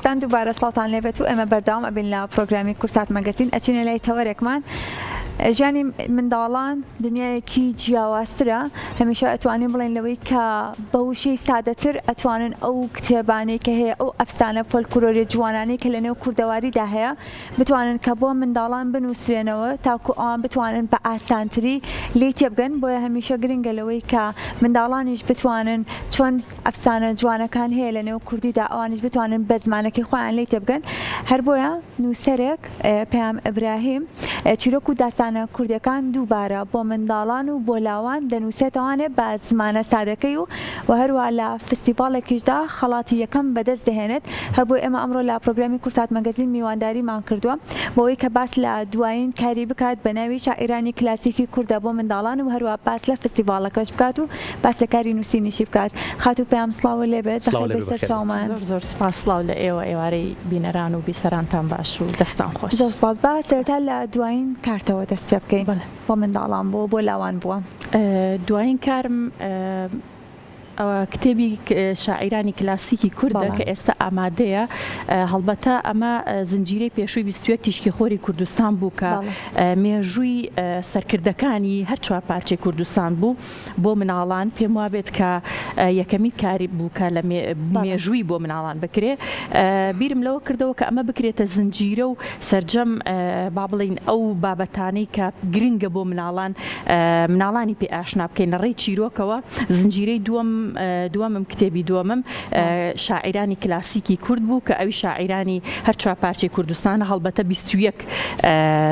خۆشەویستان دووبارە سڵاوتان لێبێت و ئێمە بەردەوام ئەبین لە پرۆگرامی کورسات مەگەزین ئەچینە لای تەوەرێکمان ژیانی منداڵان دنیایەکی جیاوازترە هەمیشە ئەتوانین بڵێن لەوەی کە بە وشەی سادەتر ئەتوانن ئەو کتێبانەی کە هەیە ئەو ئەفسانە فۆلکلۆریە جوانانەی کە لە نێو کوردەواریدا هەیە بتوانن کە بۆ منداڵان بنووسرێنەوە تاکو ئەوان بتوانن بە ئاسانتری لێی تێبگەن بۆیە هەمیشە گرنگە لەوەی کە منداڵانیش بتوانن چۆن ئەفسانە جوانەکان هەیە لە نێو کوردیدا ئەوانیش بتوانن بە زمانەکەی خۆیان لێی تێبگەن هەر بۆیە نووسەرێک پەیام ئیبراهیم چیرۆک و داستانە کوردیەکان دووبارە بۆ منداڵان و بۆ لاوان دەنووسێتەوانێ بە زمانە سادەکەی و و هەروەها لە فستیڤاڵێکیشدا خەڵاتی یەکەم بەدەست دەهێنێت هەر بۆیە ئێمە ئەمڕۆ لە پرۆگرامی کوردسات مەگەزین میوانداریمان کردووە بۆ ئەوەی کە باس لە دوایین کاری بکات بە ناوی شاعیرانی کلاسیکی کوردە بۆ منداڵان و هەروەها باس لە فستیڤاڵەکەش بکات و باس لە کاری نووسینیشی بکات. خاتوو پەیام سڵاوت لێ بێت، سڵاو بەخێر لێ بێی بێ سەر بەخێر بێت. چاومان. زۆر زۆر سوپاس سڵاو لە ئێوە ئێوارەی بینەران و بیسەرانتان باش و دەستان خۆش. زۆر سوپاس با سەرەتا لە دوایین کارتەوە دەست پێ بکەین بەڵێ. بۆ منداڵان بووە بۆ لاوان بووە؟ دوایین کارم ئەوە کتێبی شاعیرانی کلاسیکی کوردە کە ئێستا ئامادەیە هەڵبەتە ئەمە زنجیرەی پێشووی 21 تیشکی خۆری کوردستان بوو کە مێژووی سەرکردەکانی هەر چوار پارچەی کوردستان بوو بۆ مناڵان پێم وابێت کە یەکەمین کاری بوو کە لە مێژووی بۆ مناڵان بکرێ بیرم لەوە کردەوە کە ئەمە بکرێتە زنجیرە و سەرجەم با بڵین ئەو بابەتانەی کە گرنگە بۆ مناڵان مناڵانی پێ ئاشنا بکەین لە ڕێی چیرۆکەوە زنجیرەی دووەم دووەمم کتێبی دووەمم شاعیرانی کلاسیکی کورد بوو کە ئەوی شاعیرانی هەر چوار پارچەی کوردستانە هەڵبەتە 21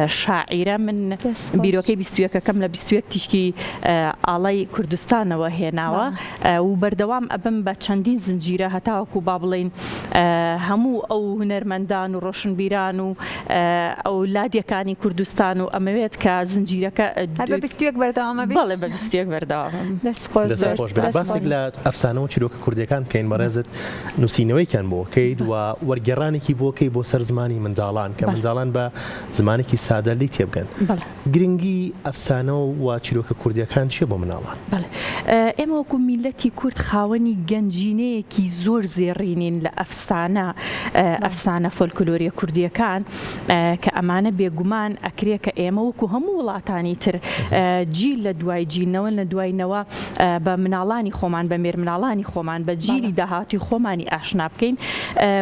شاعیرە من بیرۆکەی بیستویەکەکەم لە 21 تیشکی ئاڵای کوردستانەوە هێناوە و بەردەوام ئەبم بە چەندین زنجیرە هەتاوەکو با بڵێین هەموو ئەو هونەرمەندان و ڕۆشنبیران و ئەو لادیەکانی کوردستان و ئەمەوێت کە زنجیرەکە هەر بە 21 بەردەوام ئەبیت؟ بەڵێ بە 21 بەردەوامم. دەست خۆش دەست بێت. خۆش بێت. دەست باسێک خۆش. لە ئەفسانە و چیرۆکە کوردیەکان بکەین بەڕێزت نووسینەوەیەکیان بۆ کەیت و وەرگێڕانێکی بۆ کەی بۆ سەر زمانی منداڵان کە منداڵان بە زمانێکی سادە لێی تێبگەن. بەڵێ. گرنگی ئەفسانە و چیرۆکە کوردیەکان چیە بۆ مناڵان؟ بەڵێ ئێمە وەکو میللەتی کورد خاوەنی گەنجینەیەکی زۆر زێڕینین لە ئەفسانە، ئەفسانە فۆلکلۆریە کوردیەکان کە ئەمانە بێگومان ئەکرێ کە ئێمە وەکو هەموو وڵاتانی تر جیل لە دوای جیل نەوە لە دوای نەوە بە مناڵانی خۆمان بە مێرمناڵانی خۆمان بە جیلی داهاتووی خۆمانی ئاشنا بکەین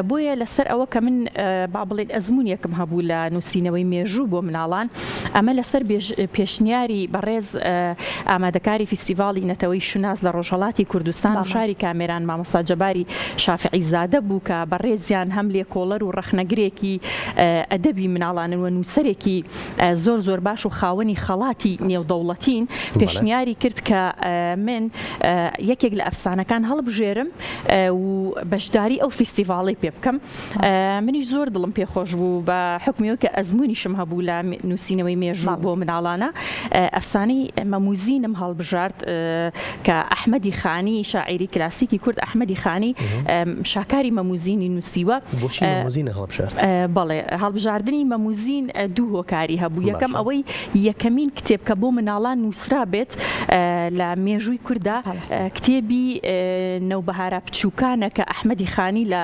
بۆیە لەسەر ئەوە کە من با بڵێین ئەزموونێکم هەبوو لە نووسینەوەی مێژوو بۆ مناڵان ئەمە لەسەر پێشنیاری بەڕێز ئامادەکاری فیستیڤاڵی نەتەوەی شوناس لە ڕۆژهەڵاتی کوردستان و شاری کامێران مامۆستا جەباری شافعی زادە بوو کە بەڕێزیان هەم لێکۆڵەر و ڕەخنەگرێکی ئەدەبی مناڵانن و نووسەرێکی زۆر زۆر باش و خاوەنی خەڵاتی نێودەوڵەتین پێشنیاری کرد کە من یەکێک لە ئەفسانەکان هەڵبژێرم و بەشداری ئەو فیستیڤاڵەی پێ بکەم منیش زۆر دڵم پێ خۆش بوو بە حوکمی ئەوەی کە ئەزموونیشم هەبوو لە نووسینەوەی مێژوو بۆ مناڵانە ئەفسانەی مەموزینم هەڵبژارد کە ئەحمەدی خانی شاعیری کلاسیکی کورد ئەحمەدی خانی شاکاری مەموزینی نووسیوە. بۆچی مەموزینە هەڵبژارد؟ بەڵێ هەڵبژاردنی مەموزین دوو هۆکاری هەبوو یەکەم ئەوەی یەکەمین کتێب کە بۆ مناڵان نووسرابێت لە مێژووی کورددا کتێبی نەوبەهارە بچووکانە کە ئەحمەدی خانی لە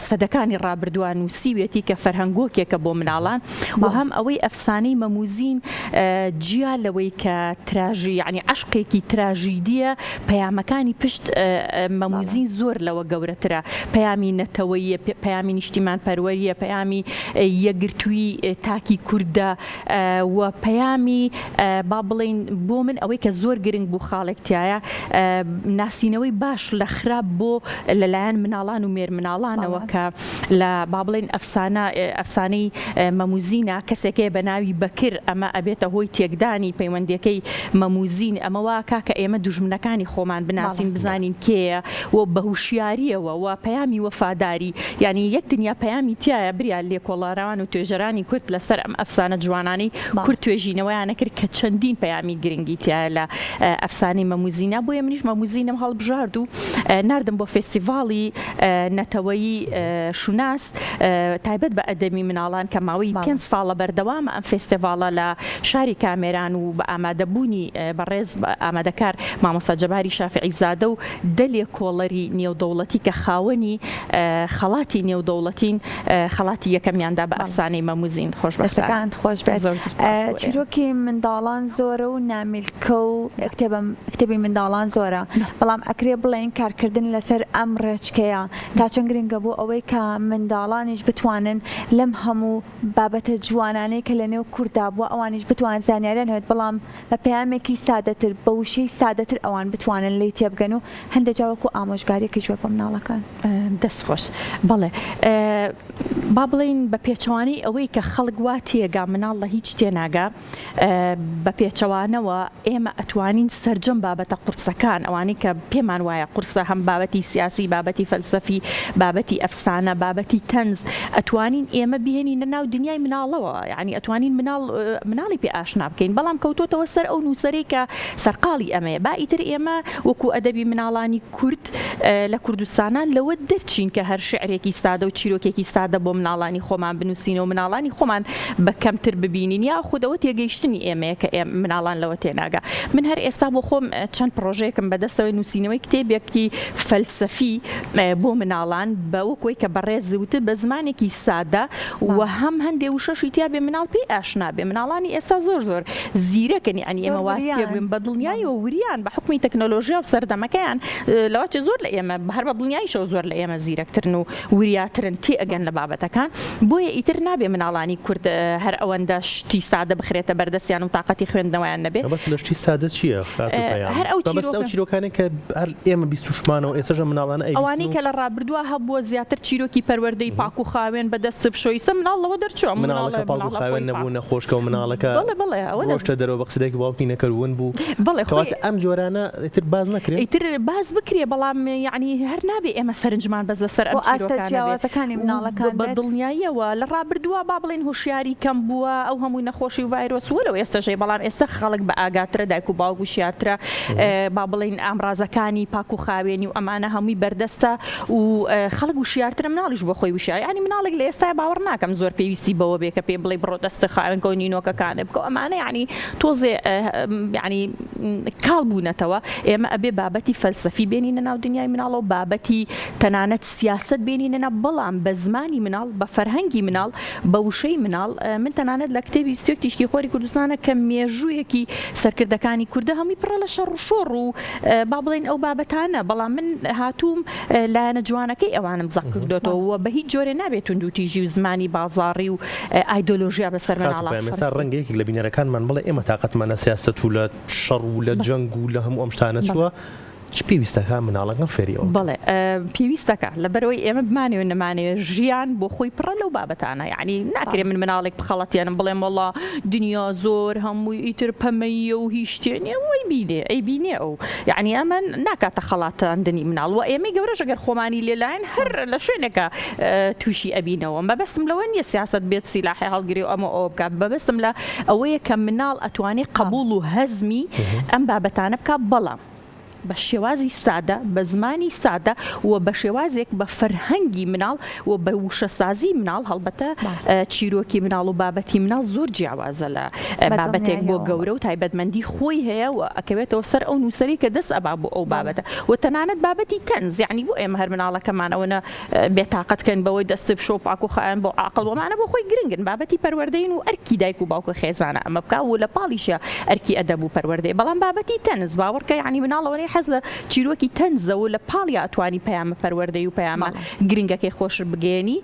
سەدەکانی ڕابردووە نووسیویەتی کە فەرهەنگۆکێکە بۆ مناڵان و هەم ئەوەی ئەفسانەی مەموزین جیا لەوەی کە تراژی یعنی عەشقێکی تراژیدیە پەیامەکانی پشت مەموزین زۆر لەوە گەورەترە پەیامی نەتەوەییە پەیامی نیشتیمان پەروەریە پەیامی یەکگرتووی تاکی کوردە و پەیامی با بڵێین بۆ من ئەوەی کە زۆر گرنگ بوو خاڵێک تایە ناسینەوەی باش لە خراپ بۆ لەلایەن مناڵان و مێرمناڵانەوە کە لە با بڵێین ئەفسانە ئەفسانەی مەموزینە کەسێک هەیە بە ناوی بەکر ئەمە ئەبێتە هۆی تێکدانی پەیوەندیەکەی مەموزین ئەمە واکا کە ئێمە دوژمنەکانی خۆمان بناسین بزانین کێیە و بە هوشیاریەوە و پەیامی وەفاداری یانی یەک دنیا پەیامی تیایە بریا لێکۆڵەران و توێژەرانی کورد لەسەر ئەم ئەفسانە جوانانەی کورد توێژینەوەیانە کرد کە چەندین پەیامی گرنگی تیایە لە. ئەفسانەی مەموزینە بۆیە منیش مەموزینم هەڵبژارد و ناردم بۆ فێستیڤاڵی نەتەوەیی شوناس تایبەت بە ئەدەبی مناڵان کە ماوەی پێنج ساڵە بەردەوامە ئەم فێستیڤاڵە لە شاری کامێران و بە ئامادەبوونی بەڕێز ئامادەکار مامۆستا جەباری شافعی زادە و دە لێکۆڵەری نێودەوڵەتی کە خاوەنی خەڵاتی نێودەوڵەتین خەڵاتی یەکەمیان دا بە ئەفسانەی مەموزین. خۆشبەختانە. دەستەکانت خۆش بێت. زۆر زۆر سوپاس بۆ ئێوە. چیرۆکی منداڵان زۆرە و نامیلکە و کتێبە کتێبی منداڵان زۆرە بەڵام ئەکرێ بڵێین کارکردن لەسەر ئەم ڕێچکەیە تا چەند گرنگە بۆ ئەوەی کە منداڵانیش بتوانن لەم هەموو بابەتە جوانانەی کە لەنێو کورددا بووە ئەوانیش بتوانن زانیاریان هەبێت بەڵام بە پەیامێکی سادەتر بە وشەی سادەتر ئەوان بتوانن لێی تێبگەن و هەندێک جار وەکوو ئامۆژگارییەکیش بێت بۆ مناڵەکان. دەست خۆش. بەڵێ با بڵێین بە پێچەوانەی ئەوەی کە خەڵک وا تێگا مناڵ لە هیچ تێناگا بە پێچەوانەوە ئێمە ئەتوانین سەرجەم بابەتە قورسەکان ئەوانەی کە پێمان وایە قورسە هەم بابەتی سیاسی بابەتی فەلسەفی بابەتی ئەفسانە بابەتی تەنز ئەتوانین ئێمە بهێنینە ناو دنیای مناڵەوە یانی ئەتوانین مناڵ مناڵی پێ ئاشنا بکەین بەڵام کەوتۆتەوە سەر ئەو نووسەرەی کە سەرقاڵی ئەمەیە با ئیتر ئێمە وەکو ئەدەبی مناڵانی کورد لە کوردستانا لەوە دەرچین کە هەر شیعرێکی سادە و چیرۆکێکی سادە بۆ مناڵانی خۆمان بنووسین و مناڵانی خۆمان بە کەمتر ببینین یاخود ئەوە تێگەیشتنی ئێمەیە کە ئێ مناڵان لەوە تێناگا. من هەر ئێستا بۆ خۆم چەند پڕۆژەیەکم بەدەستەوەی نووسینەوەی کتێبێکی فەلسەفی بۆ مناڵان بە وەک وەی کە بەڕێز وتت بە زمانێکی سادە و هەم هەندێ وشەشی تیا بێ مناڵ پێی ئاشنا بێ. مناڵانی ئێستا زۆر زۆر زیرەکن یانی ئێمە وا تێبگەین بە دڵنیاییەوە وریان بە حوکمی تەکنۆلۆژیا و سەردەمەکەیان لەوەچێ زۆر لە ئێمە هەر بە دڵنیاییشەوە زۆر لە ئێمە زیرەکترن و وریاترن تێئەگەن لە بابەتەکان بۆیە ئیتر نابێ مناڵانی کورد هەر ئەوەندە شتی سادە بخرێتە بەردەستیان و تاقەتی خوێندنەوەیان نەبێ. مەبەست لە شتی سادە چییە خاتوو پەیام؟ هەر ئەو مەبەست ئەو چیرۆکە. چیرۆکانەی کە هەر ئێمە بیستووشمانەوە ئێستاش ئەم مناڵانە ئەیبیستن ئەوانەی و. کە لە ڕابردووا هەبووە زیاتر چیرۆکی پەروەردەی پاک و خاوێن بە دەست بشۆ ئیسە مناڵ لەوە دەرچووە مناڵەکە مناڵە پاک و مناڵە خاوێن خۆی نەبوو پاک نەخۆش کەوت مناڵەکە بەڵێ بەڵێ ئەوە دەست ڕۆشتە دەرەوە بە قسەی دایک و باوکی نەکرد ون بوو بەڵێ خۆی کەواتە ئەم جۆرانە ئیتر باس نەکرێن؟ ئیتر باس بکرێ بەڵام یەعنی هەر نابێ ئێمە سەرنجمان بەس لەسەر بۆ ئەم ئاستە چیرۆکانە بێ جیاوازەکانی و مناڵەکان بە بێت. دڵنیاییەوە لە ڕابردووا با بڵێین هۆشیاری کەم بووە ئەو هەموو نەخۆشی و ڤایرۆس وەلەو ئێستەش هەیە بەڵام ئێستە خەڵک بە ئاگاترە دایک و باوک وشیارترە با بڵێین ئامڕازەکانی پاک و خاوێنی و ئەمانە هەمووی بەردەستە و خەڵک وشیارترە مناڵیش بۆ خۆی وشیارە یانی مناڵێک لە ئێستایا باوەڕ ناکەم زۆر پێویستی بەوە بێ کە پێی بڵێی بڕۆ دەستت خاوێن کە و نینۆکەکانت بکە و ئەمانە یانی تۆزێ یانی کاڵ بوونەتەوە ئێمە ئەبێ بابەتی فەلسەفی بێنینە ناو دنیای مناڵەوە بابەتی تەنانەت سیاسەت بێنینە ناو بەڵام بە زمانی مناڵ بە فەرهەنگی مناڵ بە وشەی مناڵ من تەنانەت لە کتێبی 21 تیشکی خۆری کوردستانە کە مێژوویەکی سەرکردەکانی کوردە هەمووی پڕە لە شەڕ و شۆڕ و با بڵێین ئەو بابەتانە بەڵام من هاتووم لایەنە جوانەکەی ئەوانم زەق کردۆتەوە و بە هیچ جۆرێ نابێت توندوتیژی و زمانی بازاڕی و ئایدۆلۆژیا بەسەر خاتوو مناڵان پەیام فەرز ئێستا بکەین. ڕەنگە یەکێک لە بینەرەکانمان بڵێ ئێمە تاقەتمان لە سیاسەت و لە شەڕ و لە جەنگ و لە هەموو ئەم شتانە چووە، چ پێویستەکا مناڵەکان فێری ئەوە بکەن؟ بەڵێ پێویستەکا، لەبەرئەوەی ئێمە بمانەوێ نەمانەوێ ژیان بۆ خۆی پڕە لەو بابەتانە، یەعنی ناکرێ من مناڵێک بخەڵەتێنم بڵێم وەڵا دنیا زۆر هەمووی ئیتر پەمەییە و هیچ شتێ نییە، وەی بینێ ئەیبینێ ئەو، یەعنی ئەمە ناکاتە خەڵاتاندنی مناڵ وە ئێمەی گەورەش ئەگەر خۆمانی لێ لاین هەر لە شوێنێکا تووشی ئەبینەوە، مەبەستم لەوە نییە سیاسەت بێت سیلاحێ هەڵگرێ و ئەمە ئەوە بکات، مەبەستم لە ئەوەیە کە مناڵ ئەتوانێ قەبووڵ و هەزمی ئەم بابەتانە بکا بەڵام بە شێوازی سادە، بە زمانی سادە و بە شێوازێک بە فەرهەنگی مناڵ و بە وشەسازی مناڵ، هەڵبەتە چیرۆکی مناڵ و بابەتی مناڵ زۆر جیاوازە لە بابەتێک بۆ گەورە و تایبەتمەندی خۆی هەیە و ئەکەوێتەوە سەر ئەو نووسەری کە دەست ئەبا بۆ ئەو بابەتە و تەنانەت بابەتی تەنز یەعنی بۆ ئێمە هەر مناڵەکەمان ئەوەنە بێتاقەت کەن بەوەی دەست بشۆ و پاک و خاوێن بۆ عاقڵ بۆ ئەمانە بۆ خۆی گرنگن بابەتی پەروەردەین و ئەرکی دایک و باوک و خێزانە ئەمە بکا و لە پاڵیشیا ئەرکی ئەدەب و پەروەردەیە بەڵام بابەتی تەنز باوەڕکە یانی مناڵ ئەوەنەی حەز لە چیرۆکی تەنزە و لە پاڵیا ئەتوانی پەیامە پەروەردەی و پەیامە گرنگەکەی خۆشت بگەیەنی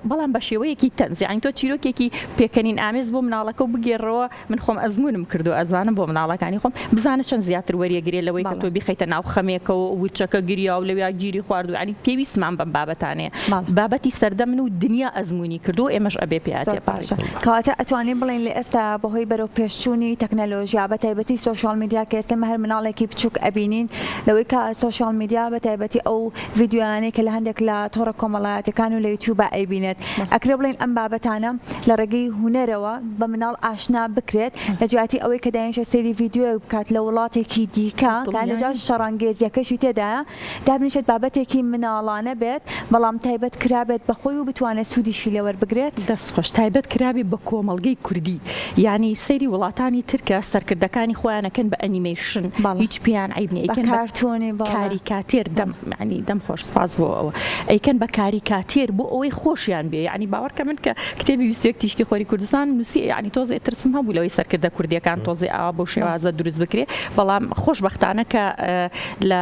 بەڵام بە شێوەیەکی تەنز یانی تۆ چیرۆکێکی پێکەنین ئامێز بۆ مناڵەکە و بگێڕەوە من خۆم ئەزموونم کردووە ئەزانم بۆ مناڵەکانی خۆم بزانە چەند زیاتر وەریەگرێ لەوەی کە تۆ بیخەیتە ناو خەمێکەوە و ورچەکە گریا و لەویا گیری خواردوو یانی پێویستمان بەم بابەتانەیە بابەتی سەردەمن و دنیا ئەزموونی کردووە ئێمەش ئەبێ پێیا زۆر تێپەڕین. باشە کەواتە ئەتوانین بڵێین لە ئێستا بەهۆی بەرەو پێشچوونی تەکنەلۆژیا بە تایبەتی social media کە ئێستا ئێمە هەر مناڵێکی بچووک ئەبینین. ئەیبینین لەوەی کە سۆشیال میدیا بە تایبەتی ئەو ڤیدیۆیانەی کە لە هەندێک لە تۆڕە کۆمەڵایەتیەکان و لە یوتیوبا ئەیبینێت ئەکرێ بڵێین ئەم بابەتانە لە ڕێگەی هونەرەوە بە مناڵ ئاشنا بکرێت لە جیاتی ئەوەی کە دانیشێت سەیری ڤیدیۆیەک بکات لە وڵاتێکی دیکە کە هەندێک جار شەڕانگێزیەکەشی تێدایە دابنیشێت بابەتێکی مناڵانە بێت بەڵام تایبەت کرابێت بە خۆی و بتوانێت سوودیشی لێ وەربگرێت. دەست خۆش تایبەت کرابێ بە کۆمەڵگەی کوردی یانی سەیری وڵاتانی تر کە سەرکردەکانی خۆیان ئەکەن بە ئەنیمەیشن هیچ پێیان عەیب نیە ئەیکەن بە کارتۆنی بەڵێ. کاریکاتێر دەم یانی دەم خۆش سپاس بۆ ئەوە ئەیکەن بە کاریکاتێر بۆ ئەوەی خۆشیان بێ یانی باوەڕکە من کە کتێبی 21 تیشکی خۆری کوردستانم نووسی یانی تۆزێ ترسم هەبوو لەوەی سەرکردە کوردیەکان تۆزێ ئاوا بەو شێوازە دروست بکرێ بەڵام خۆشبەختانە کە لە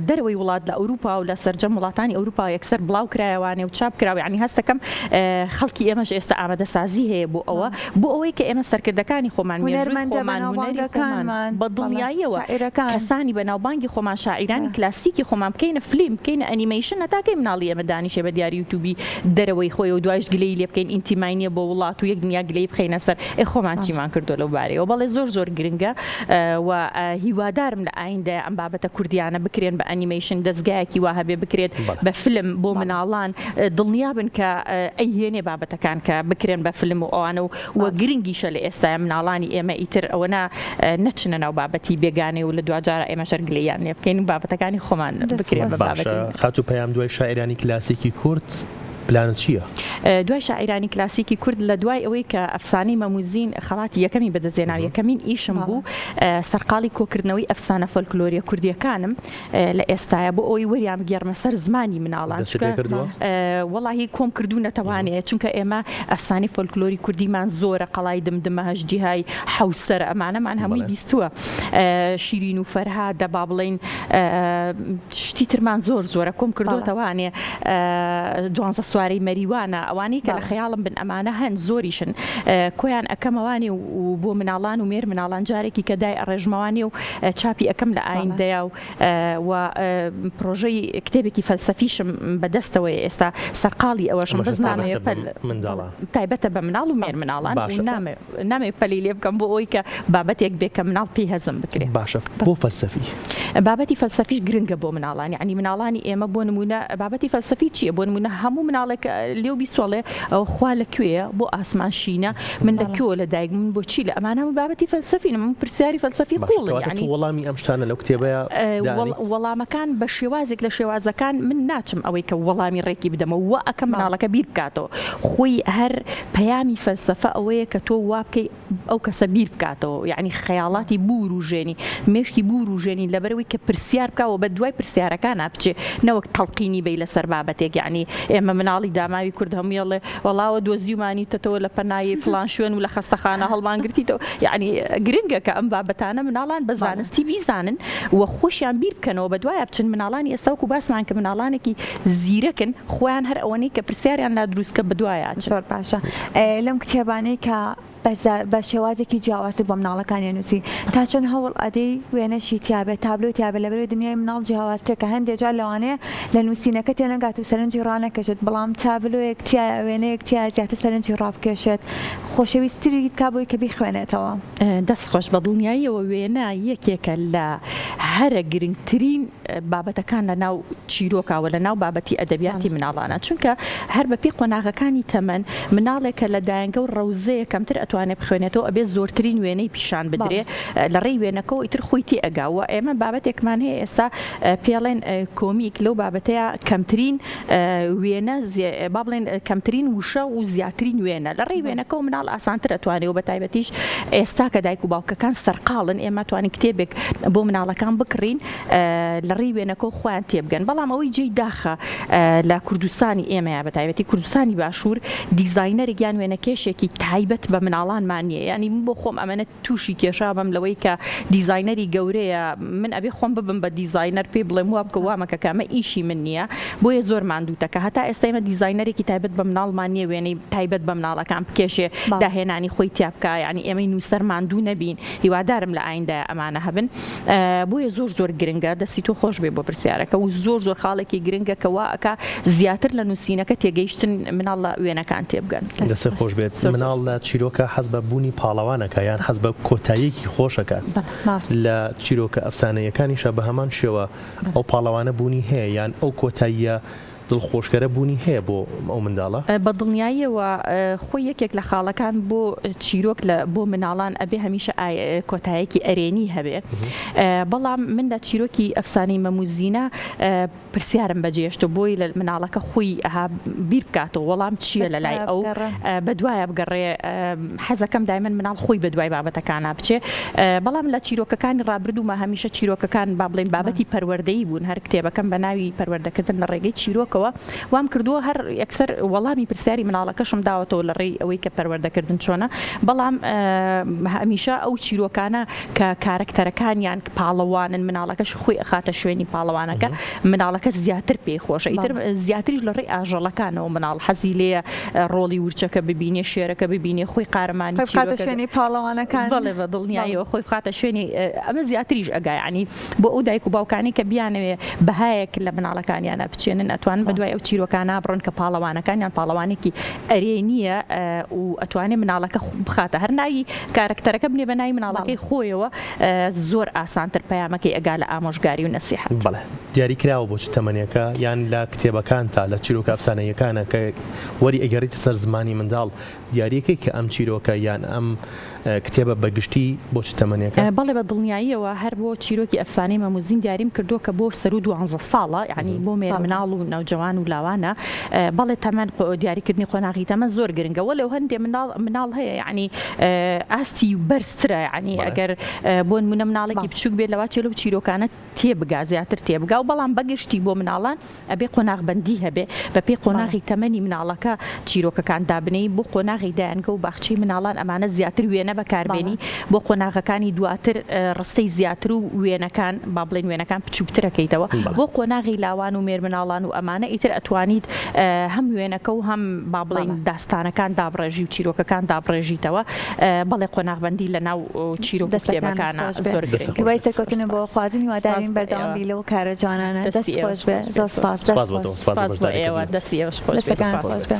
دەرەوەی وڵات لە ئەوروپا و لە سەرجەم وڵاتانی ئەوروپا یەکسەر بڵاو کرایەوانێ و چاپ کراوە یانی هەستەکەم خەڵکی ئێمەش ئێستا ئامادەسازی هەیە بۆ ئەوە بۆ ئەوەی کە ئێمە سەرکردەکانی خۆمان مێژووی خۆمان هونەری خۆمان بە دڵنیاییەوە کەسانی بەناوبانگی خۆمان شاعیرانی کلاسیکی خۆمان بکەینە فلیم بکەینە ئەنیمەیشن هەتا کەی مناڵی ئێمە دانیشێ بە دیاری یوتوبی دەرەوەی خۆی و دوایش گلەیی لێ بکەین ئینتیمای نییە بۆ وڵات و یەک دنیا گلەیی بخەینە سەر ئێ خۆمان چیمان کردووە لەو بارەیەوە بەڵێ زۆر زۆر گرنگە و هیوادارم لە ئایندەیا ئەم بابەتە کوردیانە بکرێن بە ئەنیمەیشن دەزگایەکی وا هەبێ بکرێت بە فلم بۆ مناڵان دڵنیابن کە ئەیهێنێ بابەتەکان کە بکرێن بە فلم و ئەوانە و وە گرنگیشە لە ئێستایا مناڵانی ئێمە ئیتر ئەوەنە نەچنە ناو بابەتی بێگانەی و لە دواجارا ئێمەش هەر گلەییان لێ بکەین و بابەتەکانی خۆمان بکرێن بە بابەتی. باشە خاتوو پەیام دوای شاعیرانی کلاسیکی کورد پلانت چییە؟ دوای شاعیرانی کلاسیکی کورد لە دوای ئەوەی کە ئەفسانەی مەموزین خەڵاتی یەکەمی بەدەستهێنا و یەکەمین ئیشم بوو سەرقاڵی کۆکردنەوەی ئەفسانە فۆلکلۆریە کوردیەکانم لە ئێستایا بۆ ئەوەی وەریان بگێڕمە سەر زمانی مناڵان دەستت پێ کردووە؟ وەڵاهی کۆم کردوونەتەوانێ چونکە ئێمە ئەفسانەی فۆلکلۆری کوردیمان زۆرە قەڵای دمدمە هەژدیهای حەوسەر ئەمانەمان هەمووی بیستووە شیرین و فەرهادە با بڵێین شتی ترمان زۆر زۆرە کۆم کردووەتەوانێ دوانزە سوارەی مەریوانە ئەوانەی کە لە خەیاڵم بن ئەمانە هەن زۆریشن کۆیان ئەکەمەوانێ و بۆ مناڵان و مێر مناڵان جارێکی کە دای ئەڕێژمەوانێ و چاپی ئەکەم لە ئایندەیا و و پرۆژەی کتێبێکی فەلسەفیشم بەدەستەوەیە ئێستا سەرقاڵی ئەوەشم بەس نامەوێ پەل تایبەتە بە مناڵ و مێر مناڵان و نامەوێ پەلی لێ بکەم بۆ ئەوەی کە بابەتێک بێ کە مناڵ پێی هەزم بکرێ. باشە بۆ فەلسەفی؟ بابەتی فەلسەفیش گرنگە بۆ مناڵان یانی مناڵانی ئێمە بۆ نموونە بابەتی فەلسەفی چییە بۆ نموونە هەموو مناڵێک لێو بیسۆڵێ ئەوە خوا لە کوێیە بۆ ئاسمان شینە من لە کوێوە لە دایک بووم بۆچی لە ئەمانە هەموو بابەتی فەلسەفین ئەمە پرسیاری فەلسەفی باشە قووڵن کەواتە تۆ یانی وەڵامی ئەم شتانە لەو کتێبەیا دانیت؟ وەڵامەکان بە شێوازێک لە شێوازەکان من ناچم ئەوەی کە وەڵامی ڕێکی بدەمەوە وا ئەکەم مناڵەکە بیر بکاتەوە خۆی هەر پەیامی فەلسەفە ئەوەیە کە تۆ وا بکەی ئەو کەسە بیر بکاتەوە یانی خەیاڵاتی بوروژێنی مێشکی بوروژێنی لەبەرئەوەی کە پرسیار بکا و بە دوای پرسیارەکانا بچێ نەوەک تەڵقینی بەی لەسەر بابەتێک یانی ئێمە مناڵی داماوی کورد هەمووی ئەڵێ وەڵاوە دۆزیومانیتەتەوە لە پەنای فڵان شوێن و لە خەستەخانە هەڵمانگرتیتەوە یانی گرنگە کە ئەم بابەتانە مناڵان بە زانستی بیزانن و خۆشیان بیر بکەنەوە بە دوایا بچن مناڵانی ئێستا وەکو باسمان کرد مناڵانێکی زیرەکن خۆیان هەر ئەوەنەی کە پرسیاریان لا دروست کە بە دوایا ئەچن. زۆر باشە لەم کتێبانەی کە بە شێوازێکی جیاوازتر بۆ مناڵەکانی ئەنووسی تا چەند هەوڵ ئەدەی وێنەشی تیابێت تابلۆی تیابێت لەبەرئەوەی دنیای مناڵ جیاوازترە کە هەندێ جار لەوانەیە لە نووسینەکە تێنەگات و سەرنجی ڕانەکێشێت بەڵام تابلۆیەک تیایە وێنەیەک تیایە زیاتر سەرنجی ڕابکێشێت خۆشەویستتری بکا بۆی کە بیخوێنێتەوە. دەست خۆش بەدڵنیاییەوە وێنە یەکێکە لە هەرە گرنگترین بابەتەکان لە ناو چیرۆکا و لە ناو بابەتی ئەدەبیاتی مناڵانە چونکە هەر بە پێی قۆناغەکانی تەمەن مناڵێک کە لە دایەنگە و ڕەوزەیە کەمتر ئەتوانێ بخوێنێتەوە ئەبێ زۆرترین وێنەی پیشان بدرێ لە ڕێی وێنەکەوە ئیتر خۆی تێ ئەگا و ئێمە بابەتێکمان هەیە ئێستا پێڵێن کۆمیک لەو بابەتەیە کەمترین وێنە با بڵێن کەمترین وشە و زیاترین وێنە لە ڕێی وێنەکەەوە مناڵ ئاسانتر ئەتوانێ و بە تایبەتیش ئێستا کە دایک و باوکەکان سەرقاڵن ئێمە توانین کتێبێک بۆ مناڵەکان بکڕین لە ڕێی وێنەکەوە خۆیان تێبگەن بەڵام ئەوەی جێی داخە لە کوردستانی ئێمەیە بە تایبەتی کوردستانی باشوور دیزاینەرێک یان وێنەکێشێکی تایبەت بە مناڵانمان نییە یانی من بۆ خۆم ئەمەنە تووشی کێشا بم لەوەی کە دیزاینەری گەورەیە من ئەبێ خۆم ببم بە دیزاینەر پێی بڵێم وا بکە وا مەکە کە ئەمە ئیشی من نییە بۆیە زۆر ماندووتە کە هەتا ئێستا ئێمە دیزاینەرێکی تایبەت بە مناڵمان نییە وێنەی تایبەت بە مناڵەکان بکێشێ داهێنانی خۆی تیا بکا یانی ئێمەی نووسەر ماندوو نەبین هیوادارم لە ئایندە ئەمانە هەبن بۆیە زۆر زۆر گرنگە دەستی تۆ خۆش. خۆش بێ بۆ پرسیارەکە و زۆر زۆر خاڵێکی گرنگە کە وا ئەکا زیاتر لە نووسینەکە تێگەیشتن مناڵ لە وێنەکان تێبگەن. دەستت خۆش بێت. مناڵ لە چیرۆکە حەز بە بوونی پاڵەوانەکە یان حەز بە کۆتاییەکی خۆش ئەکات. لە چیرۆکە ئەفسانەییەکانیشا بە هەمان شێوە ئەو پاڵەوانە بوونی هەیە یان ئەو کۆتاییە دڵخۆشکەرە بوونی هەیە بۆ ئەو منداڵە؟ بە دڵنیاییەوە خۆی یەکێک لە خاڵەکان بۆ چیرۆک لە بۆ مناڵان ئەبێ هەمیشە کۆتایەکی ئەرێنی هەبێ بەڵام من لە چیرۆکی ئەفسانەی مەم و زینە پرسیارم بەجێشتۆ بۆی لە مناڵەکە خۆی ئەها بیر بکاتەوە وەڵام چییە لە لای ئەو بەدوایە بگەڕێ حەزەکەم دایمەن مناڵ خۆی بەدوای بابەتەکانا بچێ بەڵام لە چیرۆکەکانی ڕابردووما هەمیشە چیرۆکەکان با بڵێین بابەتی پەروەردەیی بوون هەر کتێبەکەم بە ناوی پەروەردەکردن لە ڕێگەی چیرۆکەوە وام کردووە هەر یەکسەر وەڵامی پرسیاری مناڵەکەشم داوەتەوە لە ڕێی ئەوەی کە پەروەردەکردن چۆنە بەڵام هەمیشە ئەو چیرۆکانە کە کارەکتەرەکانیان پاڵەوانن مناڵەکەش خۆی ئەخاتە شوێنی پاڵەوانەکە مناڵەکە زیاتر پێی خۆشە ئیتر زیاتریش لە ڕێی ئاژەڵەکانەوە مناڵ حەزی لێیە ڕۆڵی ورچەکە ببینێ شێرەکە ببینێ خۆی قارەمانی خۆی بخاتە شوێنی پاڵەوانەکان. بەڵێ بە دڵنیاییەوە خۆی بخاتە شوێنی ئەمە زیاتریش ئەگا یانی بۆ ئەو دایک و باوکانەی کە بیانەوێ بەهایەک لە مناڵەکانیانا بچێنن ئەتوانن بە دوای ئەو چیرۆکانە بڕۆن کە پاڵەوانەکانیان پاڵەوانێکی ئەرێنییە و ئەتوانێ مناڵەکە بخاتە هەر ناوی کارەکتەرەکە بنێ بە ناوی مناڵەکەی خۆیەوە زۆر ئاسانتر پەیامەکەی ئەگا لە ئامۆژگاری و نەسیحەت. بەڵێ دیاری کراوە بۆ چ تەمەنێکە یان لە کتێبەکانتا لە چیرۆکە ئەفسانەییەکانە کە وەری ئەگێڕیتە سەر زمانی منداڵ دیاریەکەی کە ئەم چیرۆکە یان ئەم کتێبە بە گشتی بۆ چ تەمەنێکە؟ بەڵێ بە دڵنیاییەوە هەر بۆ چیرۆکی ئەفسانەی مەم و زین دیاریم کردووە کە بۆ سەروو دوانزە ساڵە یانی بۆ مێرمناڵ و نەوجەوان و لاوانە بەڵێ تەمەن دیاریکردنی قۆناغی تەمەن زۆر گرنگە وەلێ هەندێ منداڵ مناڵ هەیە یانی ئاستی بەرزترە یانی ئەگەر بۆ نمونە مناڵێکی بچوک بێت لەواچێ لەو چیرۆکانە تێبگا زیاتر تێبگا و بەڵام بەگشتی بۆ مناڵان ئەبێ قۆناغبەندی هەبێ بەپێی قۆناغی تەمەنی مناڵەکە چیرۆکەکان دابنێی بۆ قۆناغی دایەنگە و باخچەی مناڵان ئەمانە زیاتر وێنە بەکاربێنی بۆ قۆناغەکانی دواتر ڕستەی زیاتر و وێنەکان با بڵێین وێنەکان بچووکترەکەیتەوە بۆ قۆناغی لاوان و مێرمناڵان و ئەمانە ئیتر ئەتوانیت هەم وێنەکە و هەم با بڵێین داستانەکان دابڕێژی و چیرۆکەکان دابڕێژیتەوە بەڵێ قۆناغبەندی لە ناو چیرۆک و کتێبەکانە زۆر گرنگە. هیوای سەرکەوتنت بۆ خوازین هیوادارین بەردەوام بی لەو کارە جوانانە دەست خۆش بێ زۆر سپاس دەست خۆش سپاس بۆ ئێوە دەستی ئێوەش خۆش بێ دەستەکانت خۆش بێ.